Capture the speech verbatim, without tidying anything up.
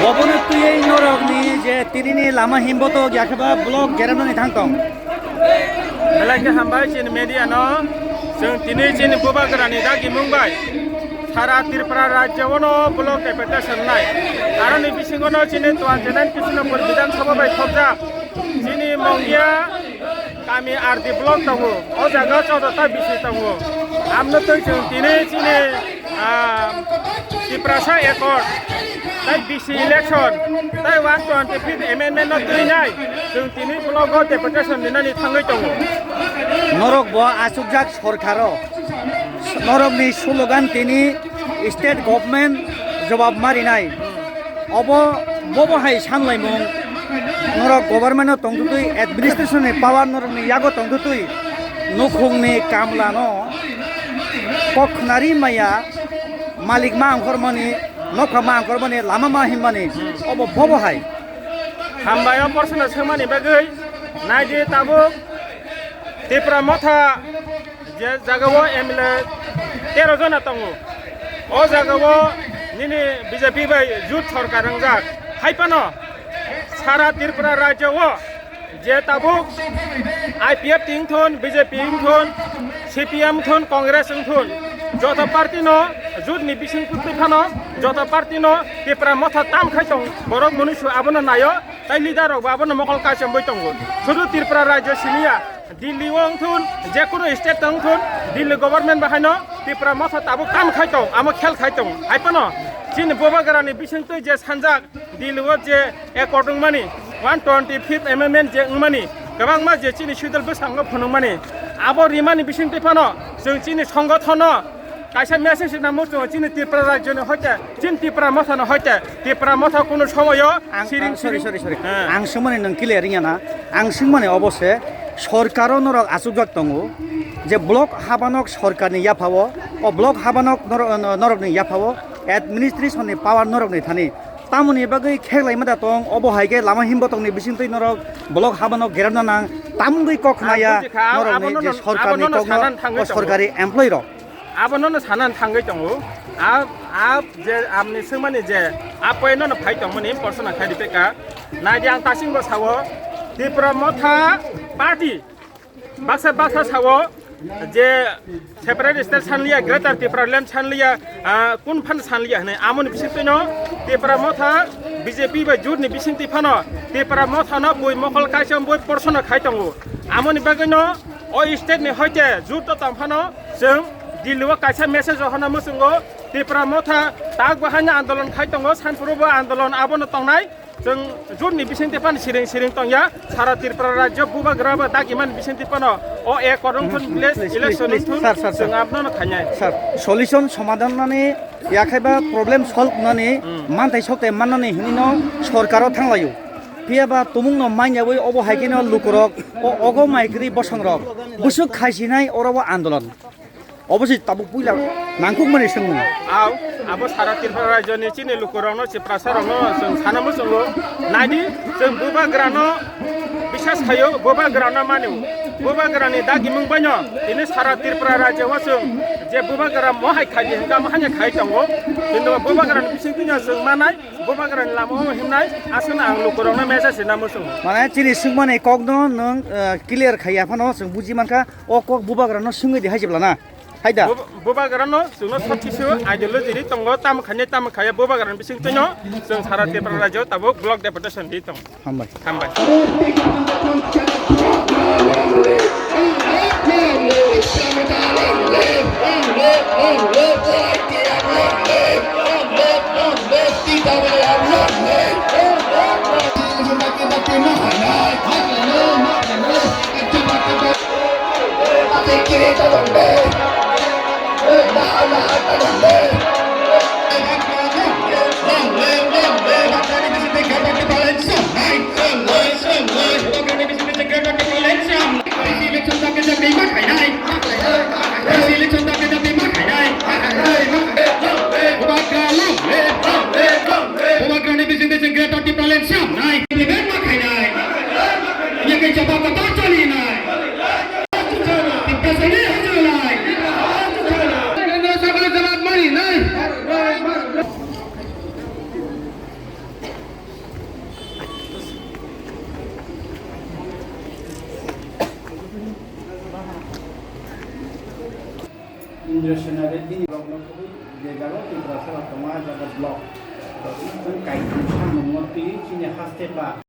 Boboni twiwi norokni je tinini lama himbo to yakheba block geremnani thang tong. Belai khe hambai chini media no, chwng tini chini bubagrani dagimung bai sara Tripura rajyo ono block deputation nai. Aroni bisingo no chini twenty nine Krishnapur Bidhan Sabha bai khobjak chini Mongia kami R D block tongo, o jaga chodota bisi tongo. Amno twi chwng tini chini, ah, Tiprasa Accord, tai B C election, tai one twenty fifth amendment no twi nai, chwng tini block o deputation rinani thangwi tongo. Norok bo achukjak sorkaro, norokni slogan tini state government jobab marinai. Obo, bobo hai sanlaimung, norok government o tongtwtwi, administration ni power norokni yago tongtwtwi, nukhungni kamlano kok khnari maya, malik ma angkhormani, nokha ma angkhormani, lama ma himmani, obo bobo hai. Hambai o porsono swngmani bagwi naidi tabuk Tipra Motha je jagao M L A tero jona tongo. O jagao nini B J P bai jut sorkar wngjak. Hai phano sara Tripura rajyo o je tabuk I P F T wngthun, B J P wngthun, C P M wngthun, Congress wngthun, joto party no jut ni bising twi phano joto party no Tipra Motha tam khai tong borok munusu abono naio, tai leader rok bo abono mokol kaichomwi tongo. Sudu Tripura rajyo siniya, Delhi o wngthun, je kunu state tong wngthun, Delhi government bahaino Tipra Motha tabuk tam khai tong, amo khel khai tong. Hai phano chini bubagrani bising twi je sanjak Delhi o je accord wngmani, one twenty fifth amendment je wngmani, kwbangma je chini Sidol bwskango phunukmani, abo rimani bising twi phano chwng chini songothono kaisa message rwna muchungo chini Tripura rajyoni hoite, chini Tipra Mothano hoite, Tipra Motha kunu somoyo Ang, siring ang, sorry, siring. Sorry, sorry. Heh. Ang swngmani nwng clear wngya na. Ang swngmani obo se, sorkaro norok achukjak tongo je block habanok sorkarni yaphao, o block habanok nor-, norokni yaphao administration ni power norokni thani. Tamoni bagwi kheklaima da tong, obo hai khe lama himbo tongni bisingtwi norok block habanok geremna nang, tamungwi kok khnaya Ang bujikha, norokni abono je no, sorkarni abono no kokno sanan thangwi o tongo. Sorkari employee rok. Abono no sanan thangwi tongo. A, a je amni swngmani je a point no phai tongmani porsono khai ripeka. Naidi ang tasingbo sao Tipra Motha Party baksa baksa sao je separate state sanliya, Greater Tipraland sanliya, ah, kun phan sanliya hwnwi. Amoni bisingtwino Tipra Motha B J P bai jut ni bisingtwi phano Tipra Motha no bui mokol kaisa bui porsono khai tongo. Amoni bagwino o state ni hoite jut to tong phano chwng Delhi o kaisa message rohorna muchungo, Tipra Motha tak bo haino andolon khai tongo, Sanpuro bo andolon abono tongnai. Chwng jut ni bisingtwi phano siring siring tongya, sara Tripura rajyo bubagra ba dagimani bisingtwi phano o ek korong thun village Please, please, election please, thun sir, sir, sir. Chwng abono khainai. Sir, solution somadhan nani yakhaiba problem solve nani Hmm. manthai sokte mannani hinino sorkaro thanglaio. Phiya ba tumungno manyawi obo hai kheno lukurok o ogo maikri bosongrok busuk khaisinai oro o andolon. Obo se tabuk puila nangkukmani swngmung. Au, abo sara Tripura rajyoni chini lukurokno, Tiprasarokno chwng sana muchungo. Naidi, chwng bubagrano bisas khaio, bubagrano manio. Bubagrani dagimung baino tini sara Tripura rajyo o chwng je bubagra mohai khaidi hwnkha, mohai khai tongo. Kintu bubagrani bisingtwino chwng manai, bubagrani lama o himnai, aswkno ang lukurokno message rina muchungo. Mane chini swngmani kokno nwng, eh, clear khaiya phano chwng buji mankha, o kok bubagrano swngwi di hai se bwlana. Hai da? Bub-, bubagrano chwngno sottisu ideology ri tongo, tamo khainai tamo khaiya bubagrani bisingtwino chwng sara Tripura rajyo tabuk block deputation di tongo. Hambai. Hambai. Chandra Sena Reddy ni rokno kubui je jaga Tiprasa rok tongo, ah jaga block. Chwng kaitor samungno twi chini haste ba